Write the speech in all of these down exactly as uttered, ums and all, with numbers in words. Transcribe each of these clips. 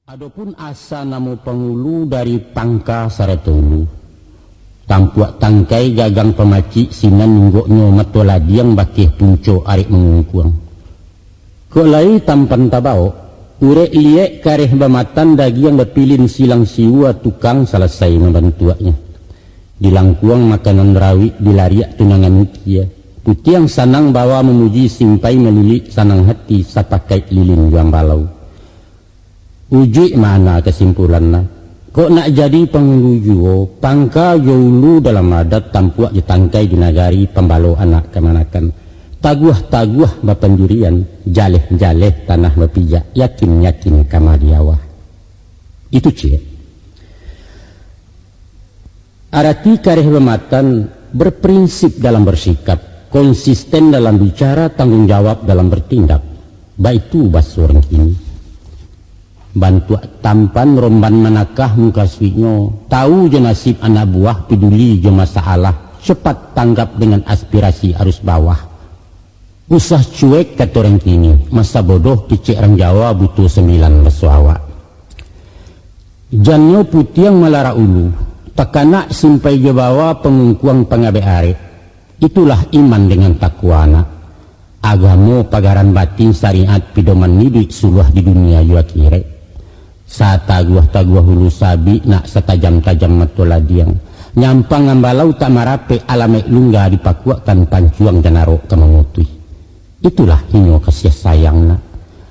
Adopun asa namo pangulu dari pangka sarato ulu. Tampuak tangkai gagang pamacik sinan ninggoknyo mato ladiang bakeh punco arek mangungkuang. Kok lai tampan tabawok, urek liek kareh bamatan dagiang bapilin silang siwa tukang salasai mambantuaknyo. Dilangkuang makanan rawik dilariak tunangan ukia. Putiang sanang bawa mamuji simpai malilik sanang hati sapakaik lilin juang balau. Ujuik ma nan kasimpulanna. Kok nak jadi pangulu juo, pangka jo ulu dalam adat tampuak jo tangkai di nagari pambalo anak kamanakan. Taguah-taguah bapandirian, jaleh-jaleh tanah bapijak, yakin-yakin kama di awah. Itu ciek. Arati kareh bamatan, berprinsip dalam bersikap, konsisten dalam bicara, tanggung jawab dalam bertindak. Baitu baso urang kini. Bantuak tampan romban manakah mukasuiknyo, tahu jo nasib anak buah, peduli jo masalah, cepat tanggap dengan aspirasi arus bawah. Usah cuek kato urang kini, masa bodoh kecek urang Jawa, buto sambilan baso awak. Jannyo putiang malarak ulu, takanak simpai jo bawa pangungkuang pangabek arek. Itulah iman dengan takwa nak. Agamo pagaran batin, syariat pidoman iduik suluah di dunia jo akhirat. Sataguah-taguah ulu sabik nak satajam-tajam mato ladiang. Nyampang ambalau tak marapek, alamaik lungga dipakuakkan, pancuang jan arok ka mangutuih. Itulah inyo kasiah sayang nak.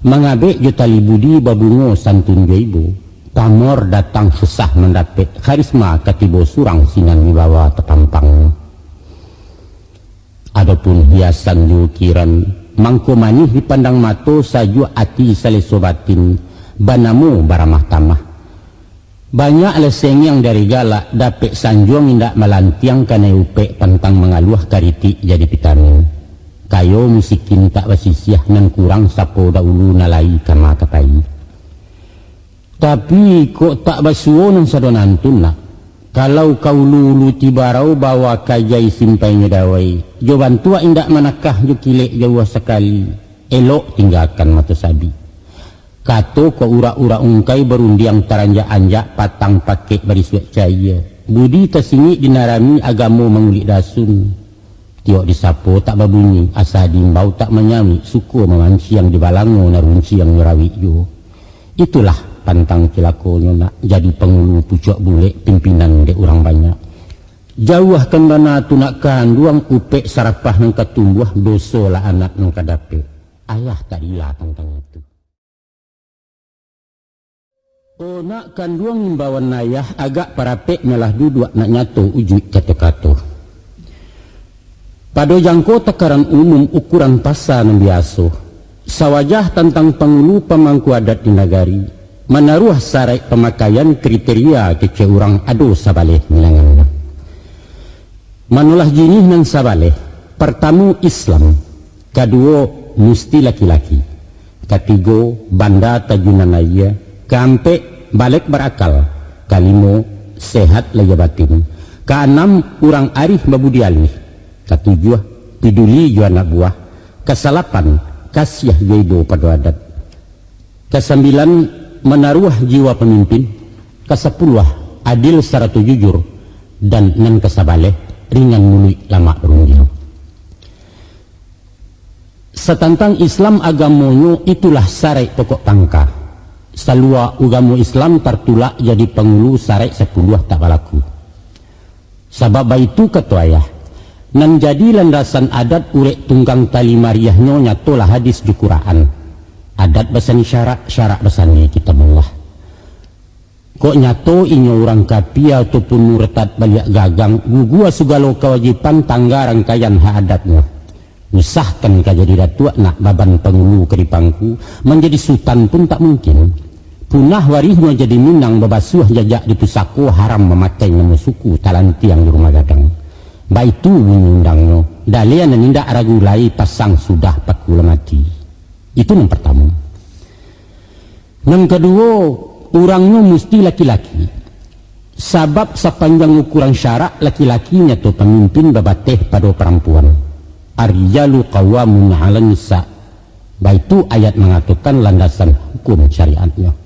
Mangabek jo tali budi, babungo santun jo ibo. Pamor datang susah mandapek, karisma ka tibo surang sinan wibawa tapampang. Adopun hiasan jo ukiran, mangko manih dipandang mato, sajuak ati saleso batin, banamo baramah tamah. Banyak lah sengiang dari galak, dapek sanjuang indak malantiang, kanai upek pantang mangaluah, karitik jadi vitamin. Kayo musikin tak basisiah, nan kurang sapo dahulu, nan lai kama ka pai. Tapi, kok tak basuo nan sado nantun nak. Kalau ka ulu-ulu tibarau, bawa kajai simpainyo dawai, jo bantuak indak manakah, jo kilek jauah sakali, elok tinggakan mato sabik. Kato ko urak-urak ungkai, barundiang taranjak-anjak, patang pakek barisuak cayia. Budi tasingik di nan rami, agamo mangulik dasun. Tiok disapo tak babunyi, asa diimbau tak manyauik, suko mamanciang di balango, nan runciang rawik juo. Itulah pantang cilakonyo nak, jadi pangulu pucuak bulek, pimpinan dek urang banyak. Jauahkan bana tu nak kanduang, upek sarapah nan ka tumbuah, doso lah anak nan ka dapek. Ayah tak rila tantang itu. O nak kanduang, imbauan ayah agak parapek, malah duduak nak nyato ujuik kato-kato. Pado jangko takaran umum, ukuran pasa nan biaso, sawajah tantang pangulu pamangku adat di nagari, manaruah saraik pamakaian, kriteria kecek urang ado sabaleh nilangannyo. Manolah jinih nan sabaleh, partamo Islam, kaduo musti laki-laki, katigo banda tajunan aia, kaampek balek barakal, kalimo sehat lahia batin, kaanam urang arih babudi alih, katujuah piduli jo anak buah, kasalapan kasiah jo ibo pado adat. Kasambilan, manaruah jiwa pamimpin. Kasapuluah, adil sarato jujur. Dan nan kasabaleh, ringan muluik lamak barundiang. Satantang Islam agamonyo, itulah saraik pokok pangka. Salua ugamo Islam tartulak jadi pangulu, saraik sapuluah tak balaku. Sabab baitu kato ayah, nan jadi landasan adat, urek tunggang tali mariahnyo, nyatolah hadis jo Quran. Adat basandi syarak, syarak basandi Kitabullah. Kok nyato inyo urang kapia ataupun murtad baliak gagang, gugua sugalo kawajiban, tangga rangkaian hak adatnyo. Usahkan ka jadi datuak nak, baban pangulu ka dipangku, manjadi sutan pun tak mungkin. Punah warihnyo jadi Minang, babasuah jajak di pusako, haram mamakai namo suku, talantiang di rumah gadang. Baitu bunyi undangnyo, dalia nan indak ragu lai, pasang sudah paku lah mati. Itu nan partamo. Nan kaduo, urangnyo musti laki-laki. Sabab sapanjang ukuran syarak, laki-laki nyato pamimpin, babateh pado parampuan. Ar-rijalu qawwamuna 'alan nisa. Baitu ayat mangatokan, landasan hukum syariatnyo.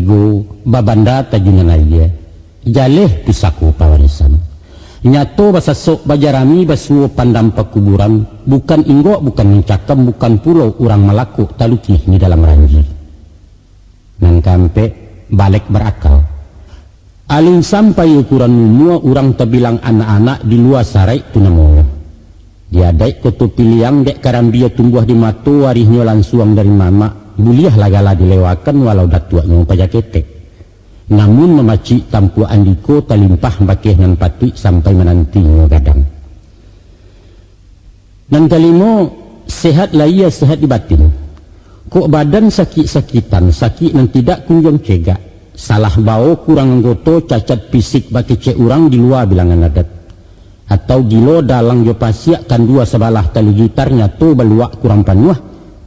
Go babanda tajunan aia, jaleh pusako pawarisan. Nyato basasok bajarami basuo pandam pakuburan, bukan inggok, bukan mancakam, bukan pulo urang malakok talukih di dalam ranji. Nan kaampek, balek barakal. Alun sampai ukuran umua urang tabilang anak-anak di lua saraik tu namonyo. Di adaik Koto Piliang dek karambia tumbuah di mato warihnyo lansuang dari mamak, buliahlah gala dilewakan walau datuaknyo paja ketek. Namun mamacik tampuak andiko talimpah bakeh nan patuik sampai manantinyo gadang. Nan kalimo, sehat lahia, sehat di batin. Kok badan sakik-sakitan, sakik nan tidak kunjuang cegak, salah bao kurang anggoto, cacat fisik bakecek urang di lua bilangan adat. Atau gilo dalang jo pasiak, kandua sabalah tali gitar nyato baluak kurang panuah,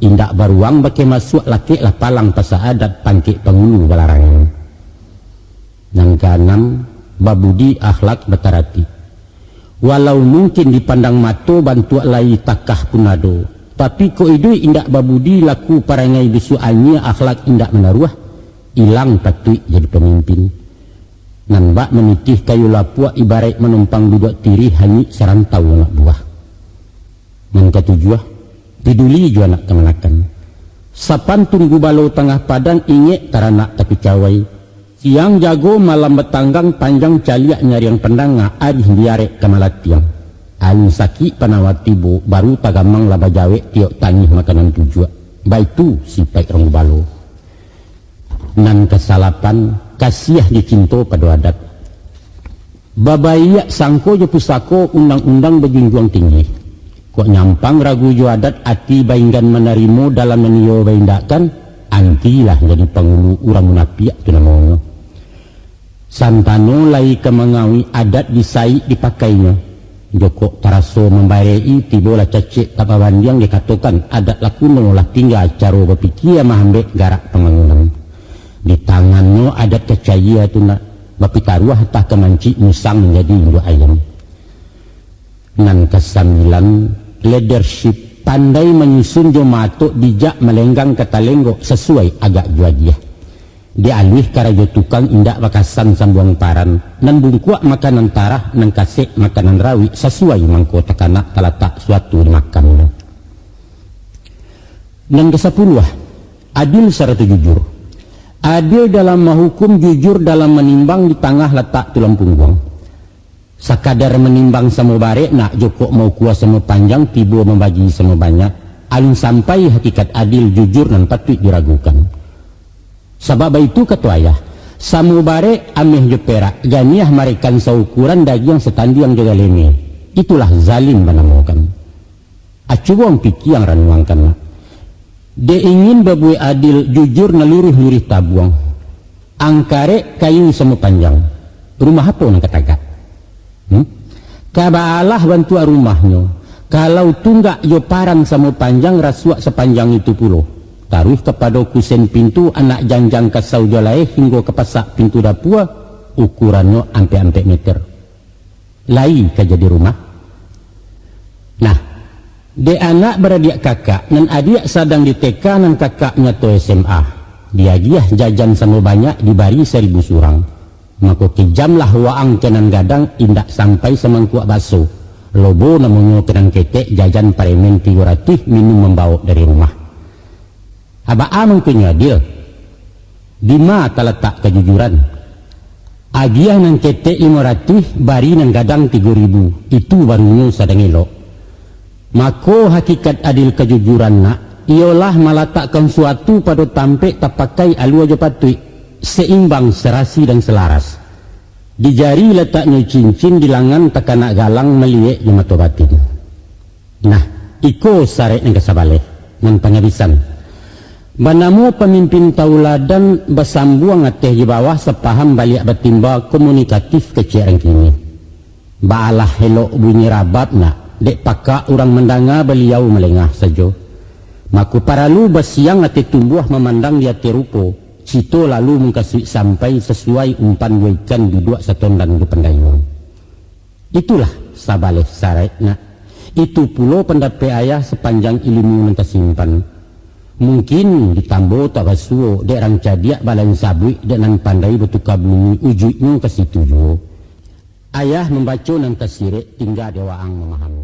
indak baruang bakeh masuak, lakeklah palang pasa adat, pangkek pangulu balarangan. Nan kaanam, babudi akhlak bataratik. Walau mungkin dipandang mato bantuak lai takah pun ado, tapi kok iduik indak babudi, laku parangai bisuak anyia, akhlak indak manaruah, ilang patuik jadi pamimpin. Nan bak manitih kayu lapuak, ibaraik manumpang duduak tirih, hanyuik sarantau anak buah. Nan katujuah, piduli jo anak kamanakan. Sapantun gubalo tangah padang, ingek taranak takucawai. Siang jago malam batanggang, panjang caliak nyariang pandanga, arih diarek ka malatiang. Alun sakik panawa tibo, baru tagamang lah bajawek, tiok tangih makanan pujuak. Baitu sipaik urang gubalo. Nan kasalapan, kasiah jo cinto pado adat. Babaiak sangko jo pusako, undang-undang bajunjuang tinggi. Kok nyampang ragu jo adat, ati bainggan manarimo, dalam nan iyo baindakkan, antilah jadi pangulu urang munapiak tu namonyo. Santano lai ka mangawik, adat di saik dipakainyo. Jokok taraso mambarek-i, tibolah cacek tak babandiang, dikatokan adat lah kuno, lah tingga caro bapikia, mahambek garak pambangunan. Di tangannyo adat kacayia tu nak, bapitaruah tah ka mancik, musang manjadi induak ayam. Nan kasambilan, leadership, pandai manyusun jo maatok, bijak malenggang ka talenggok, sasuai agak jo agiah. Di aluih karajo tukang, indak bakasan sambuang paran, nan bungkuak makanan tarah, nan kasek makanan rawik, sasuai mangko takanak, talatak suatu di makamnyo. Nan kasapuluah, adil sarato jujur. Adil dalam mahukum, jujur dalam manimbang, di tangah latak tulang pungguang. Sakadar manimbang samo barek nak, jokok maukua samo panjang, tibo mambagi samo banyak, alun sampai hakikat adil jujur nan patuik diragukan. Sabab baitu kato ayah, samo barek ameh jo perak, ganiah marekan saukuran, dagiang satandiang jo galeme, itulah zalim banamokan. A, cubo ang pikia, ang ranuangkan lah. Dek ingin babuek adil, jujur, nan luruih-luruih tabuang. Ang karek kayu samo panjang, rumah apo nan ka tagak? Hmm? Ka baalah bantuak rumahnyo, kalau tunggak jo paran samo panjang, rasuak sapanjang itu pulo. Taruih kapado kusen pintu, anak janjang kasau jo laeh, hinggo ka pasak pintu dapua, ukurannyo ampek-ampek meter. Lai ka jadi rumah. Nah, dek anak baradiak kakak, nan adiak sadang di T K, nan kakak nyato S M A, diagiah jajan samo banyak, dibari saribu surang. Mako, kijamlah waang ka nan gadang, indak sampai samangkuak baso. Lobo namonyo ka nan ketek, jajan paremen tigo ratuih, minum mambawok dari rumah. A, baa mangkonyo adil? Dima talatak kajujuran? Agiah nan ketek limo ratuih, bari nan gadang tigo ribu, itu barunyo sadang elok. Mako, hakikat adil kajujuran nak, iyolah malatakkan suatu pado tampek, tapakai alua jo patuik, seimbang, serasi, dan selaras. Di jari lataknyo cincin, di langan takanak galang, maliek jo mato batin. Nah, iko sarek nan kasabaleh, nan pangabisan. Banamo pamimpin tauladan, basambuang ateh jo bawah, sapaham baliak batimba, komunikatif kecek rang kini. Baalah elok bunyi rabab nak, dek pakak urang mandanga, baliau malengah sajo. Mako, paralu basiang ateh tumbuah, mamandang di ateh rupo, cito lalu mukasuik sampai, sasuai umpan jo ikan, duduak satondan jo pandayuang. Itulah sabaleh sarek nak. Itu pulo pandapek ayah, sapanjang ilimu nan tasimpan. Mungkin ditambo tak basuo, dek rang cadiak balain sabuik, dek nan pandai batuka bunyi, ujuiknyo ka situ juo. Ayah mambaco nan tasirek, tingga dek waang mamahami.